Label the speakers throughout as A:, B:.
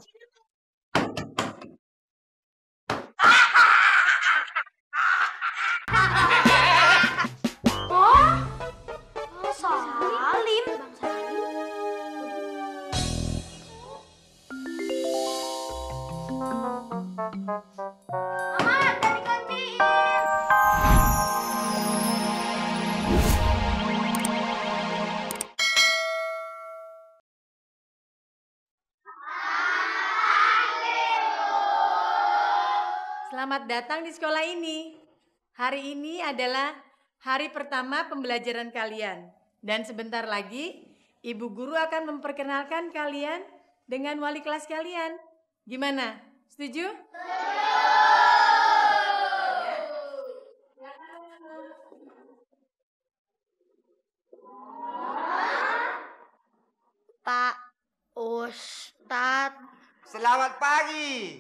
A: Salim. Mama, dari kantin.
B: Selamat datang di sekolah ini. Hari ini adalah hari pertama pembelajaran kalian. Dan sebentar lagi, Ibu Guru akan memperkenalkan kalian dengan wali kelas kalian. Gimana? Setuju?
A: Pak Ustadz.
C: Selamat pagi.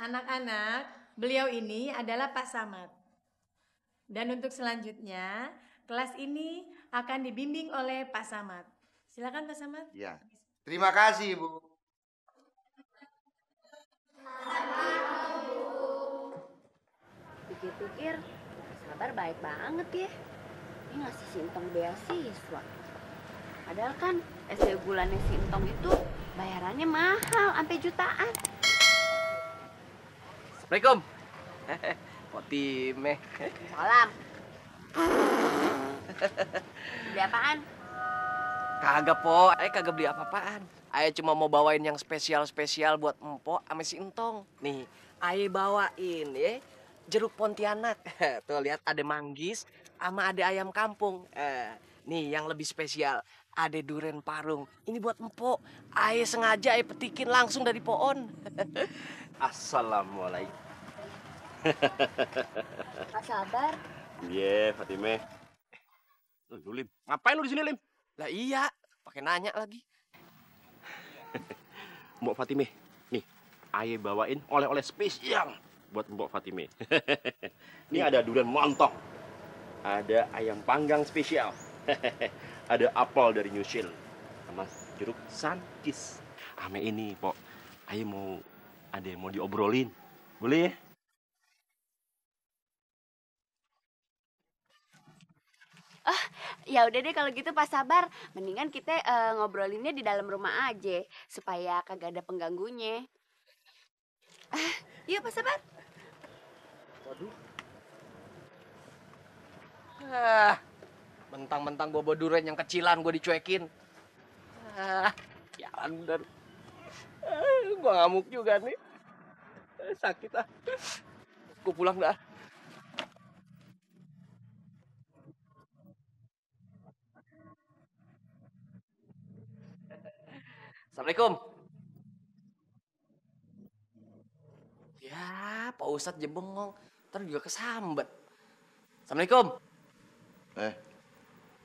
B: Anak-anak, beliau ini adalah Pak Samad. Dan untuk selanjutnya, kelas ini akan dibimbing oleh Pak Samad. Silakan Pak Samad.
C: Ya. Terima kasih, Bu.
D: Pikir-pikir, Sabar baik banget ya. Ini ngasih Sintong beasiswa. Padahal kan SD bulannya Sintong itu bayarannya mahal, sampai jutaan.
E: Assalamualaikum. Potime.
D: Salam. Beli apaan?
E: Kagak, Po. Ayo kagak beli apa-apaan. Ayo cuma mau bawain yang spesial-spesial buat Empok sama si Entong. Nih, ayo bawain ya. Jeruk Pontianak. Tuh lihat ada manggis sama ada ayam kampung. Nih yang lebih spesial. Ada duren parung. Ini buat Empok. Ayo sengaja ayo petikin langsung dari pohon.
F: Assalamualaikum.
D: Pak Sabar.
F: Iya, Fatime. Lu Lim, ngapain lu di sini, Lim?
E: Lah iya, pakai nanya lagi.
F: Mbok Fatime, nih, aye bawain oleh-oleh spesial buat Mbok Fatime. Ini ada durian montok, ada ayam panggang spesial, ada apel dari New Shield, sama jeruk sankis. Ame ini, Pok, aye mau ada yang mau diobrolin, boleh ya?
D: Ya udah deh kalau gitu Pak Sabar, mendingan kita ngobrolinnya di dalam rumah aja supaya kagak ada pengganggunya. Yuk Pak Sabar.
E: Waduh. Mentang-mentang gue bawa durian yang kecilan gue dicuekin. Jalan bener. Gue ngamuk juga nih. Sakit ah. Gue pulang dah. Assalamualaikum. Ya, Pak Ustadz aja bengong. Ntar juga kesambet. Assalamualaikum.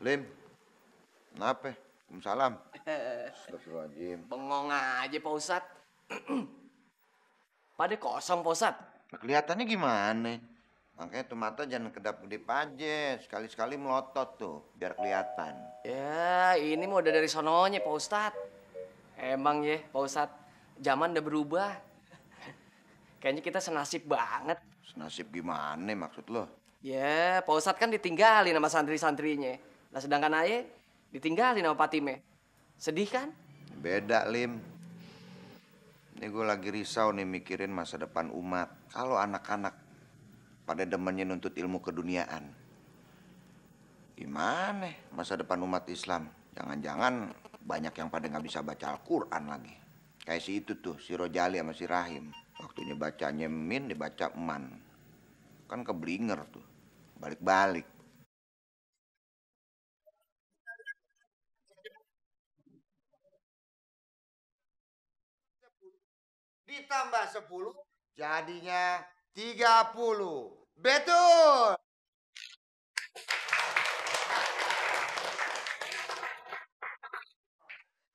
C: Lim. Kenapa? Waalaikumsalam. Astagfirullahaladzim.
E: Bengong aja Pak Ustadz. Pada kosong Pak Ustadz.
C: Nah, kelihatannya gimana? Makanya tuh mata jangan kedap-kedip aja. Sekali-sekali melotot tuh, biar kelihatan.
E: Ya, ini mau udah dari sononya Pak Ustadz. Emang ya Pak Ustadz, zaman udah berubah. Kayaknya kita senasib banget.
C: Senasib gimana maksud lo?
E: Ya, Pak Ustadz kan ditinggalin sama santri-santrinya. Nah sedangkan Aye ditinggalin sama Patime. Sedih kan?
C: Beda, Lim. Ini gue lagi risau nih mikirin masa depan umat. Kalau anak-anak pada demennya nuntut ilmu keduniaan, gimana masa depan umat Islam? Jangan-jangan banyak yang pada nggak bisa baca Al-Quran lagi. Kayak si itu tuh, si Rojali sama si Rahim. Waktunya bacanya min, dibaca eman. Kan keblinger tuh, balik-balik. Ditambah 10, jadinya 30. Betul!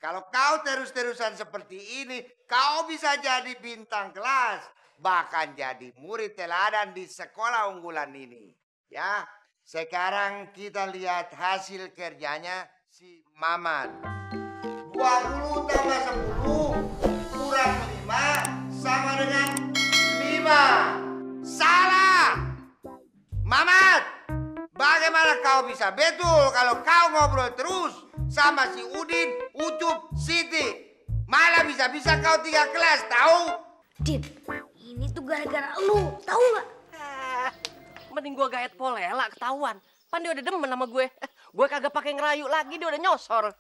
C: Kalau kau terus-terusan seperti ini, kau bisa jadi bintang kelas. Bahkan jadi murid teladan di sekolah unggulan ini. Ya, sekarang kita lihat hasil kerjanya si Maman. 20 tambah 10 kurang 5 sama dengan 5. Salah! Mamat! Bagaimana kau bisa betul kalau kau ngobrol terus sama si Udin, Ucup, Siti? Malah bisa-bisa kau 3 kelas, tahu?
A: Din, ini tuh gara-gara lu, tahu nggak?
E: Mending gua gaet Polela ketahuan. Pan dia udah demen sama gue. Gue kagak pakai ngerayu lagi, dia udah nyosor.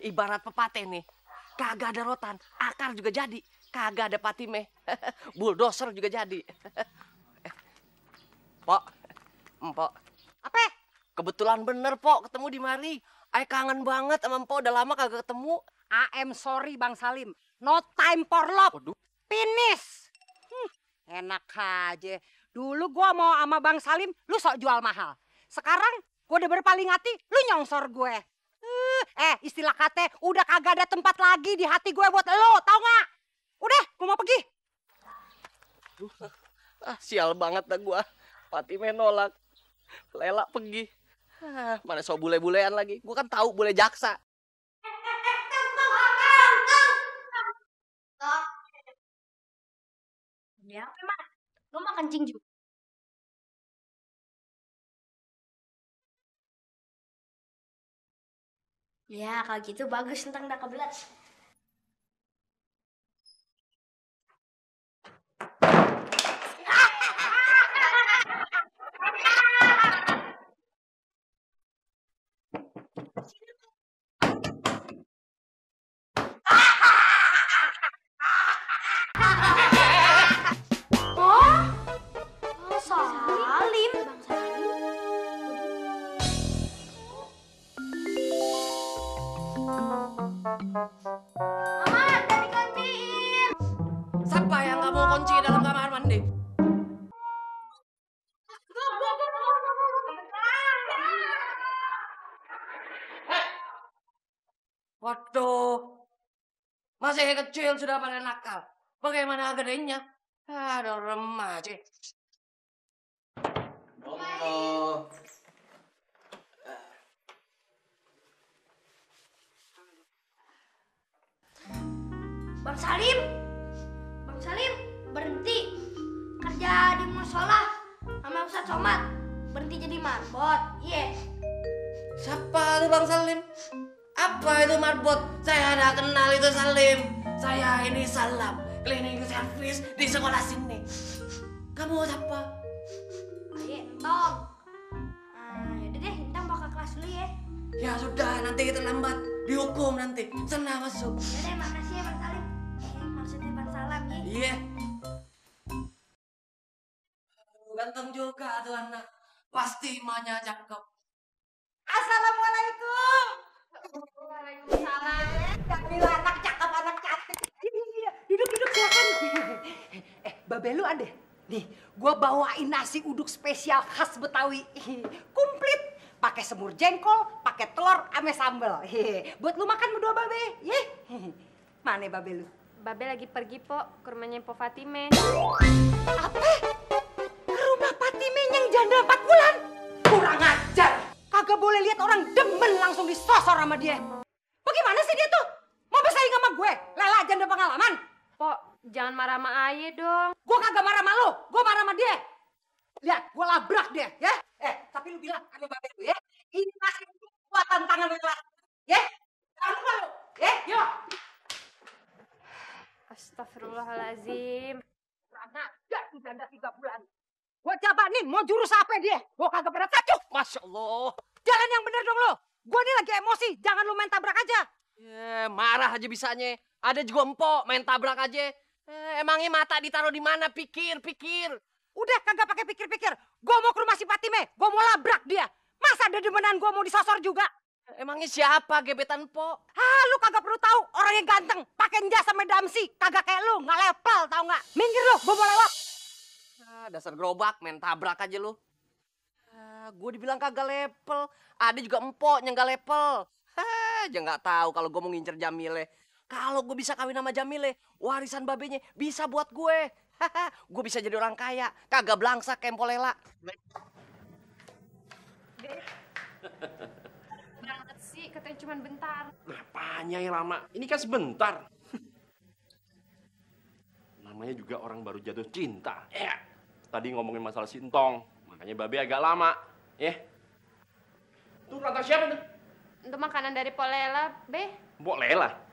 E: Ibarat pepatah nih. Kagak ada rotan, akar juga jadi. Kagak ada patime. Bulldozer juga jadi. Pok, Empok.
G: Apa?
E: Kebetulan bener, Pok, ketemu di mari. Ay kangen banget sama Empok, udah lama kagak ketemu.
G: I'm sorry Bang Salim. No time for love.
E: Waduh.
G: Finish. Enak aja. Dulu gua mau sama Bang Salim, lu sok jual mahal. Sekarang gua udah berpaling hati, lu nyongsor gue. Istilah kata udah kagak ada tempat lagi di hati gue buat lo, tau nggak? Udah, gua mau pergi.
E: Sial banget dah gua. Patime nolak. Lela pergi. Mana so bule-bulean lagi. Gua kan tahu bule jaksa.
A: Ya, emang lu mau kencing juga? Ya, kalau gitu bagus tentang udah kebelet. Salim. Bang Salim. Mama, dari kantin.
E: Siapa yang nggak mau kunci dalam kamar mandi? Waduh, masih kecil sudah pada nakal. Bagaimana gedenya? Ada remaja. Oh.
A: Bang Salim. Bang Salim, berhenti kerja di musola sama Ustadz Somad. Berhenti jadi marbot. Iya.
E: Siapa itu Bang Salim? Apa itu marbot? Saya ada kenal itu Salim. Saya ini Salam, cleaning service di sekolah sini. Kamu siapa?
A: Ayo, Entong. Yaudah deh, Entong mau ke kelas dulu ya.
E: Ya sudah, nanti kita lambat. Dihukum nanti. Sana masuk.
A: Yaudah, makasih ya Bang Salim. Maksudnya Bang Salam ya.
E: Iya. Ganteng juga tuh anak. Pasti emaknya cakep.
G: Assalamualaikum.
A: Waalaikumsalam.
G: Kamila anak cakep, anak cantik. Duduk silakan. Babe lu ada? Nih, gua bawain nasi uduk spesial khas Betawi. Komplit. Pakai semur jengkol, pakai telur, ame sambel. Buat lu makan berdua babe. Ye. Mana babe lu?
D: Babe lagi pergi, Po, ke rumahnya Po Fatime.
G: Apa? Ke rumah Fatime yang janda 4 bulan? Kurang ajar. Kagak boleh lihat orang demen langsung disosor sama dia. Bagaimana sih dia tuh? Mau bersaing sama gue? Lela janda pengalaman.
D: Po, jangan marah sama Aye dong.
G: Gue kagak marah sama lu, gue marah sama dia. Lihat, gue labrak dia, ya. Tapi lu bilang sama babe lu ya. Ini nasi uduk gua tantangan Lela. Ya? Jangan lupa lu. Ya, yuk.
D: Astagfirullahaladzim.
G: Kurang ajar tuh janda 3 bulan. Gue coba nih, mau jurus apa dia? Gue kagak pernah tajuk.
E: Masya Allah.
G: Jalan yang bener dong lo. Gue nih lagi emosi, jangan lu main tabrak aja.
E: Marah aja bisanya. Ada juga empok main tabrak aja. Emangnya mata ditaruh di mana? Pikir.
G: Udah kagak pakai pikir-pikir. Gue mau ke rumah si Fatime, gue mau labrak dia. Masa ada demenan gue mau disosor juga?
E: Emangnya siapa gebetan empok?
G: Lu kagak perlu tahu. Orang yang ganteng, pakai jas sama damsi, kagak kayak lu, nggak level, tau nggak? Minggir lu, gue mau lewat.
E: Dasar gerobak, main tabrak aja lu. Gue dibilang kagak level. Ada juga empok yang gak level. Aja nggak tahu kalau gue mau ngincer Jamile. Kalau gue bisa kawin sama Jamile, warisan babenya bisa buat gue. Gue bisa jadi orang kaya, kagak belangsak kayak Polela.
D: Banget sih.
A: katanya cuma bentar.
F: Apanya yang lama? Ini kan sebentar. Namanya juga orang baru jatuh cinta. Ya. Tadi ngomongin masalah Sintong, makanya Babe agak lama. Ya. Tuh kata siapa tuh?
A: Untuk makanan dari Polela, Be.
F: Mbok Lela.